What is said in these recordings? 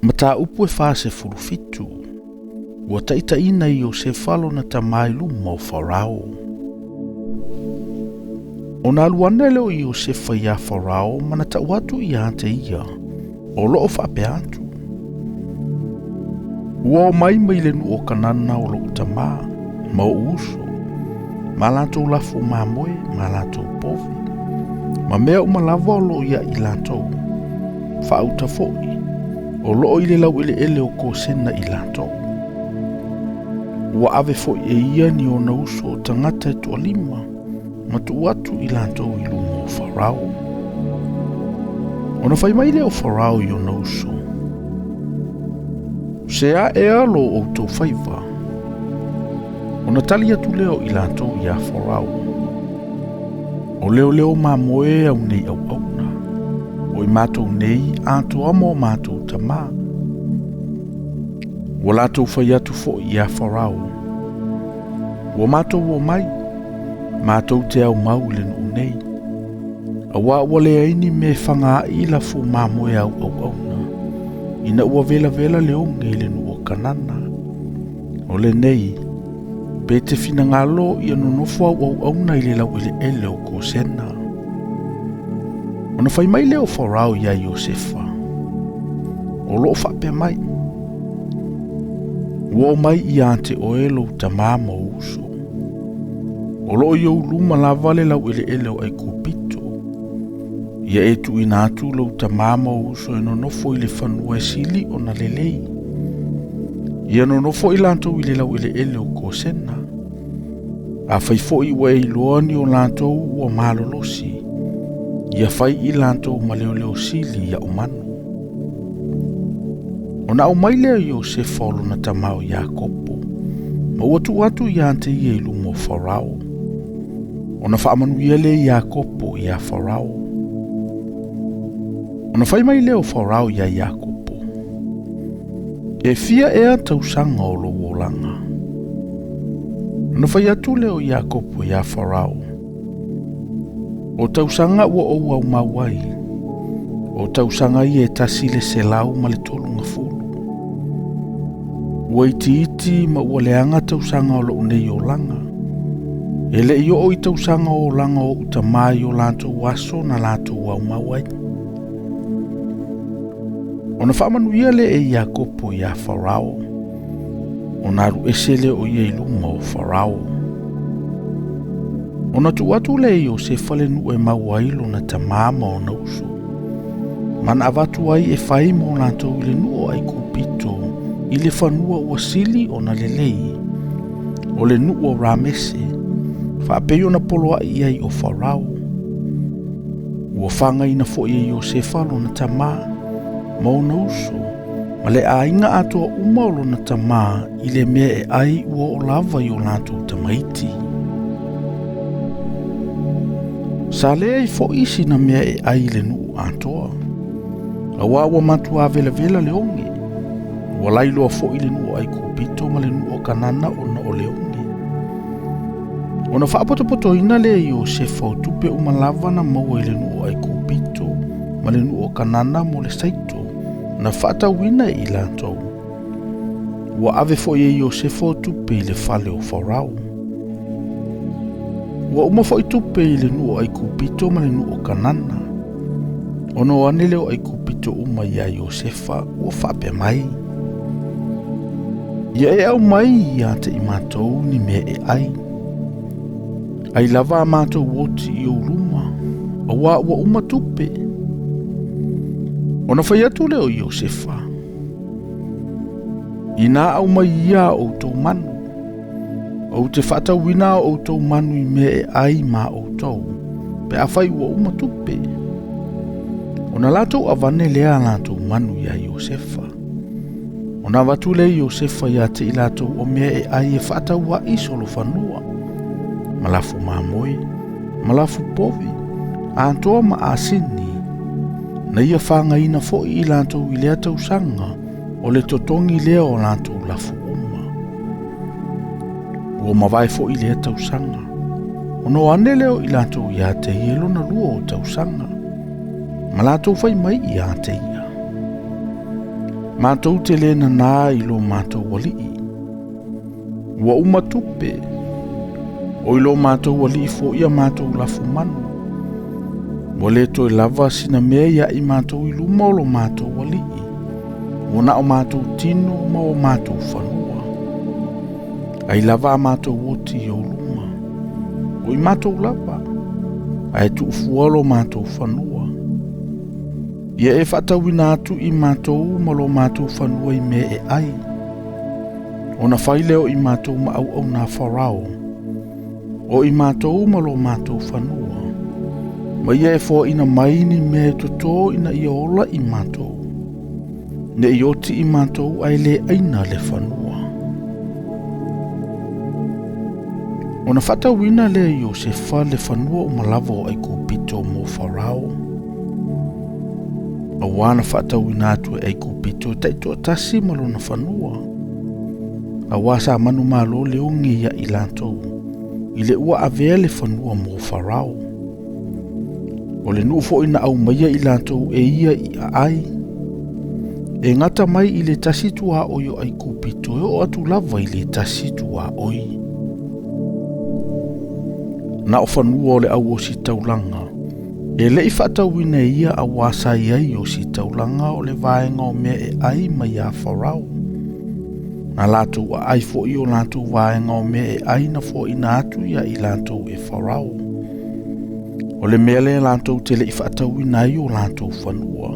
Mataupu e 47. Ua taitaiina e Iosefa lona tama i luma o Farao. Ona alu ane lea o Iosefa iā Farao ma na tau atu ia te ia, o loo faapea atu. Ua omai mai le nuu o Kanana o lou tamā, ma ou uso, ma latou lafu mamoe, ma latou povi, ma mea uma lava o loo ia i latou, faauta foi, o loo i le laueleele o Kosena i latou. Ua ave foi e ia ni ona uso o tagata e toalima, ma tuu atu i latou i luma o Farao. Ona fai mai lea o Farao i ona uso, Se a ea lo outou faiva? Ona tali atu lea o i latou iā Farao, O leoleo mamoe au nei auauna, o i matou nei atoa ma o matou tamā. Ua latou fai atu foi iā Farao, Ua matou omai, matou te aumau i le nuu nei, auā ua leai ni mea e fagaa'i lafu mamoe au auauna, ina ua velavela le oge i le nuu o Kanana. O lenei, pe te finagalo ia nonofo au auauna i le laueleele o Kosena. Ona fai mai lea o Farao iā Iosefa, o loo faapea mai, Ua omai ia te oe lou tamā ma ou uso. O loo i ou luma lava le laueleele o Aikupito. Ia e tuuina atu lou tamā ma ou uso e nonofo i le fanua e sili ona lelei. Ia nonofo i latou i le laueleele o Kosena. Afai foi ua e iloa ni o latou ua malolosi, ia fai i latou ma leoleo sili i au manu. Ona aumai lea o Iosefa o lona tama o Iakopo, ma ua tuu atu ia te ia i luma o Farao. Ona faamanuia lea o Iakopo iā Farao. Ona fai mai lea o Farao iā Iakopo, E fia ea tausaga o lou olaga? Ona fai atu lea o Iakopo iā Farao, O tausaga ua ou aumau ai, o tausaga ia e 130. Ua itiiti ma ua leaga tausaga o lou nei olaga. E le i oo i tausaga o olaga o ou tamā i o latou aso na latou aumau ai. Ona faamanuia lea e Iakopo iā Farao, ona alu ese lea o ia i luma o Farao. Ona tuu atu lea e Iosefa le nuu e mau ai lona tamā ma ona uso, ma na avatu ai e fai mo latou i le nuu o Aikupito i le fanua ua sili ona lelei, o le nuu o Ramese, faapei ona poloai i ai o Farao. Ua fagaina foi e Iosefa lona tamā ma ona uso, ma le aiga atoa uma o lona tamā i le mea e ai ua oo lava i o latou tamaiti. Sa leai foi sina mea e ai i le nuu atoa, auā ua matuā velavela le oge. Ua lailoa foi le nuu o Aikupito ma le nuu o Kanana ona o le oge. Ona faapotopotoina lea e Iosefa o tupe uma lava na maua i le nuu o Aikupito ma le nuu o Kanana mo le saito na faatauina e i latou. Ua ave foi e Iosefa o tupe i le fale o Farao. Ua uma foi tupe i le nuu o Aikupito ma le nuu o Kanana. Ona o ane lea o Aikupito uma iā Iosefa ua faapea mai, Ia e aumai ia te i matou ni mea e ai. Ai lava a matou oti i ou luma, auā ua uma tupe. Ona fai atu lea o Iosefa, Inā aumai ia a outou manu, ou te faatauina a outou manu i mea e ai ma outou, pe afai ua uma tupe. Ona latou avane lea a latou manu iā Iosefa. Ona avatu lea e Iosefa ia te i latou o mea e ai e faataua'i solofanua, ma lafu mamoe, ma lafu povi, atoa ma asini, na ia fagaina foi i latou i lea tausaga o le totogi lea o latou lafu uma. Ua mavae foi lea tausaga, ona o ane lea o i latou ia te ia i lona lua o tausaga, ma latou fai mai ia te ia. Matou te lē nanā i lo matou alii. Ua uma tupe, o i lo matou alii fo'i a matou lafumanu. Ua lē toe lava sina mea ia i matou i luma o lo matou alii, ua na o matou tino ma o matou fanua. Ai lava a matou oti i ou luma, o i matou lava, ae tuufua lo matou fanua. Ia e faatauina atu i matou ma lo matou fanua i mea e ai. Ona fai lea o i matou ma auauna a Farao, o i matou ma lo matou fanua, ma ia e foaina mai ni mea e totō ina ia ola i matou, ne i oti i matou ae le aina le fanua. Ona faatauina lea e Iosefa le fanua uma lava o Aikupito mo Farao, auā na faatauina atu e Aikupito e taitoatasi ma lona fanua, auā sa manumalo le oge ia i latou, i le ua avea le fanua mo Farao. O le nuu fo'i na aumaia i latou e ia i aai, e gata mai i le tasi tuaoi o Aikupito e oo atu lava i le tasi tuaoi. Na o fanua o le au ositaulaga, e lei faatauina e ia auā sa i ai ositaulaga o le vaega o mea e ai mai iā Farao. Na latou aai fo'i o latou vaega o mea e ai na foaina atu ia i latou e Farao. O le mea lea latou te lei faatauina ai o latou fanua.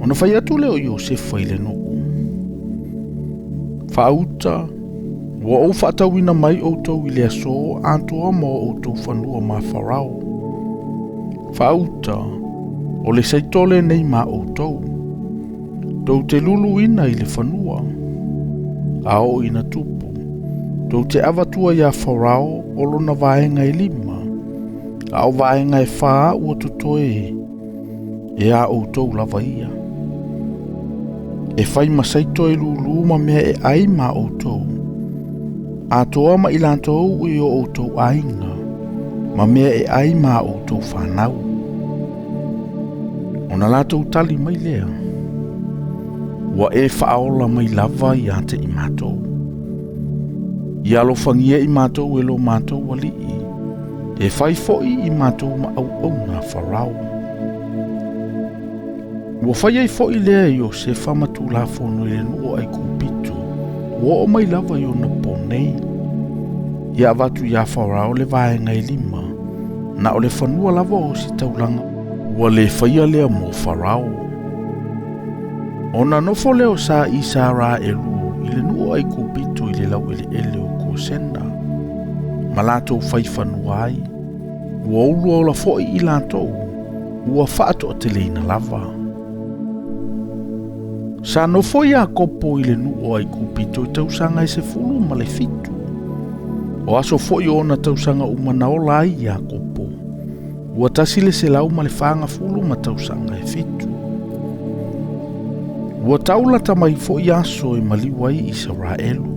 Ona fai atu lea o Iosefa i le nuu, Faauta, ua ou faatauina mai outou i le aso atoa ma o outou fanua ma Farao. Faauta, o le saito lenei ma outou. Tou te luluina i le fanua, a oo ina tupu. Tou te avatua iā Farao o lona vaega e 5, a o vaega e 4 ua totoe e a outou lava ia. E fai ma saito e lulu ma mea e ai ma outou, atoa ma i latou i o outou aiga, ma mea e ai ma outou whanau. Ona latou tali mai lea, ua e whaola mai lava ia te i matou. Ia alofagia i matou e lo matou alii, e fai fo'i i matou ma auauna Farao. Ua fai ai fo'i lea e Iosefa ma tulafono i le nuu o Aikupito, ua oo mai lava i ona po nei. Ia avatu iā Farao le vaega e 5, na o le fanua lava o ositaulaga, ua le faia lea mo Farao. Ona nofo lea o sa Isaraelu i le nuu o Aikupito i le laueleele o Kosena, ma latou fai fanua ai. Ua ulu ola fo'i i latou, ua faatoateleina lava. Sa nofo Iakopo i le nuu o Aikupito i tausaga e 17. O aso fo'i o ona tausaga uma na ola ai Iakopo, ua 140 ma tausaga e 7. Ua taulata mai fo'i aso e maliu ai Isaraelu.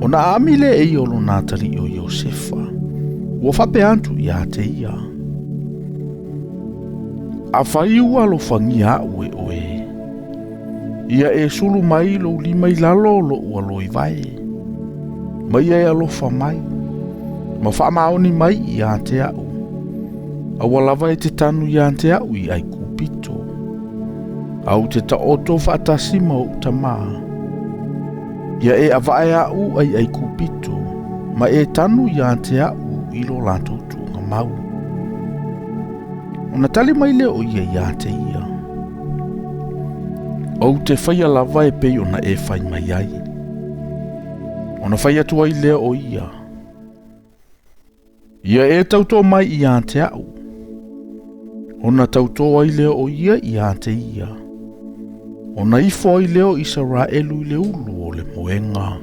Ona aami lea e ia o lona atalii o Iosefa, ua faapea atu ia te ia, Afai ua alofagia a'u e oe, ia e sulu mai lou lima i lalo o lo'u alo i vae, ma ia e alofa mai, ma faamaoni mai ia te a'u, aua lava e te tanu ia te a'u i Aikupito. Au te taoto faatasi ma o'u tamā, ia e avae a'u ai Aikupito, ma e tanu ia te a'u i lo latou tuugamau. Ona tali mai lea o ia ia te ia, Ou te faia lava e pei ona e fai mai ai. Ona fai atu ai lea o ia, Ia e tautō mai ia te a'u. Ona tautō ai lea o ia ia te ia. Ona ifo ai lea o Isaraelu i le ulu o le moega.